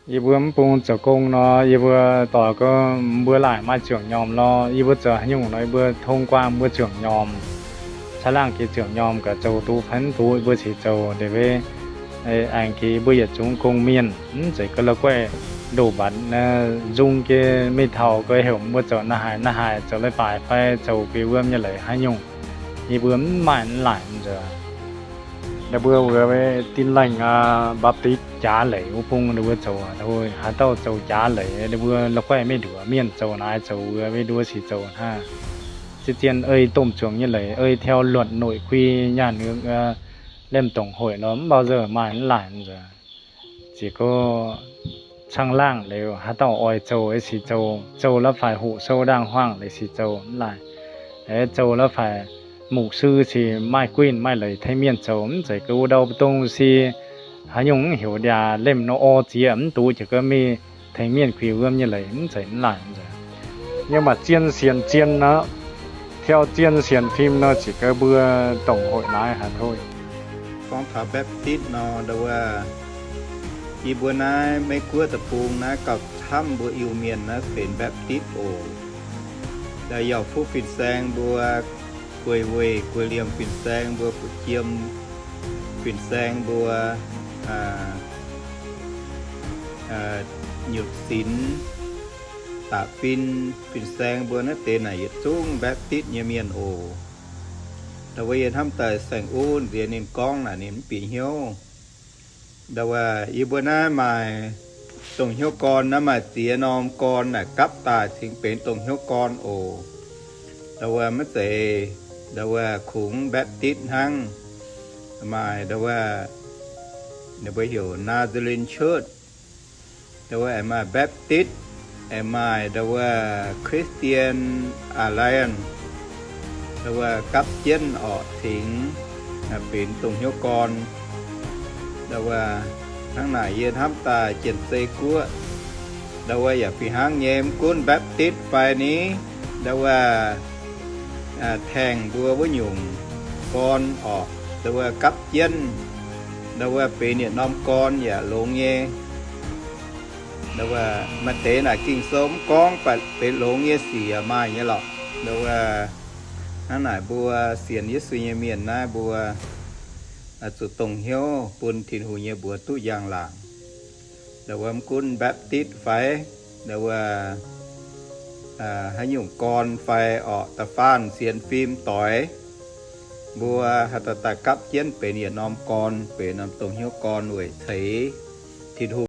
Yie mbuo mv bung zoux gong nor, yie mbuo doix gorngv mbuo laaic maaih zuangx nyormh lorh. Yie mbuo zoux haaix nyungc nor, yie mbuo tong guangc mbuo zuangx nyormh, caangh laangh jiex zuangx nyormh gaax, zoux duqv fai mv duqv, yie mbuo cingx zoux ndeic-beiv. Aengx jiex yie mbuo yietc zungv gong-mienh, mv zeiz ga'la'guaih ndoh mbatc nzung jiex mingh taux ga'heuc mbuo zoux naaiv haaix naaiv haaix, zoux leiz-baaix fai zoux guix wuom nyei leiz haaix nyungc, yie mbuo mv maaih mv laaic nzunc. Ninh mbuo wuov Tin Lành, Baptist jaax leiz wuov bung ninh mbuo zoux, haaix dauh zoux jaax leiz ninh mbuo la'guaih maiv nduov, mienh zoux naaiv zoux wuov, maiv nduov cingx zoux hnangv. Zien-zien ei domh zuangx nyei leiz, ei theo luật nội quy nhà nước, lemh tổng hội nor mv baac maaih mv laaic nzunc. Ziouc gorngv caangh laangh liuz haaix dauh oix zoux ei sic zoux, zoux la'faix hoqc sou ndaangh huaangh leiz sic zoux mv laaic. Zoux la'faix mục sư cingx maaih guinh maaih leiz tengx mienh zoux, mv zeiz ga'uv ndau mbu'ndongx si haaix nyungc mv heuc ndiaac lemh nor orv ziex mv duqv, ziouc gorngv mingh tengx mienh guix wuom nyei leiz, mv zeiz mv laaic nzunc. Yiem maaih zien sienx zien aqv, theo zien sienx fim nor ziouc gorngv mbuo tổng hội naaiv haaix tov. Gorngv taux Baptist nor, ndau wuov, yie mbuo naaiv Meiv Guoqv deic-bung naaiv gauh camv mbuo Iu-Mienh naaiv benx Baptist oc. Ndau yauh fuqv fin-saeng mbuo, guei weih guei liemh fin-saeng mbuo, fu'jiem fin-saeng mbuo, nyutc sinx, da'fin fin-saeng mbuo naaiv deix naaic yietc zungv Baptist nyei mienh oc. Ndau wuov yie hnamv daaih saeng-ov nziex ninh gorngv naaic ninh mv bieqc hnyouv. Ndau wuov yie mbuo naaiv maaih dongh hnyouv gorn naaiv, maaih ziex norm gorn naaic gapv daaih cingx benx dongh hnyouv gorn oc. Ndau wuov maiv zeiz, ndau wuov kungx Baptist hnangv. Maaih ndau wuov ninh mbuo heuc Nazarene Church, ndau wuov aengx maaih Baptist, aengx maaih ndau wuov Christian Alliance, ndau wuov gapv jienv orqc cingx benx dongh hnyouv gorn. Ndau wuov hnangv naaic yie hnamv daaih Janx-Zei Guoqv ndau wuov yaac fih hnangv nyei, mv gunv Baptist fai ni, ndau wuov taengx mbuo wuov nyungc gorn orqc, ndau wuov gapv jienv, ndau wuov benx yietc norm gorn yaac longx nyei. Ndau wuov maaih deix naaic Ging-Sou mv gorngv, mv baac benx longx nyei sic yaac maaih nyei lorqc. Ndau wuov hnangv naaic mbuo sienx Yesu nyei mienh naaiv mbuo zuqc dongh hnyouv bun Tin-Hungh nyei mbuox duqv njang-laangc. Ndau wuov mv gunv Baptist fai, ndau wuov haaix nyungc gorn fai orqc, da'faanh sienx fim doix, mbuo haaix dauh daaih gapv jienv benx yietc norm gorn, benx norm dongh hnyouv gorn weic ceix Tin-Hungh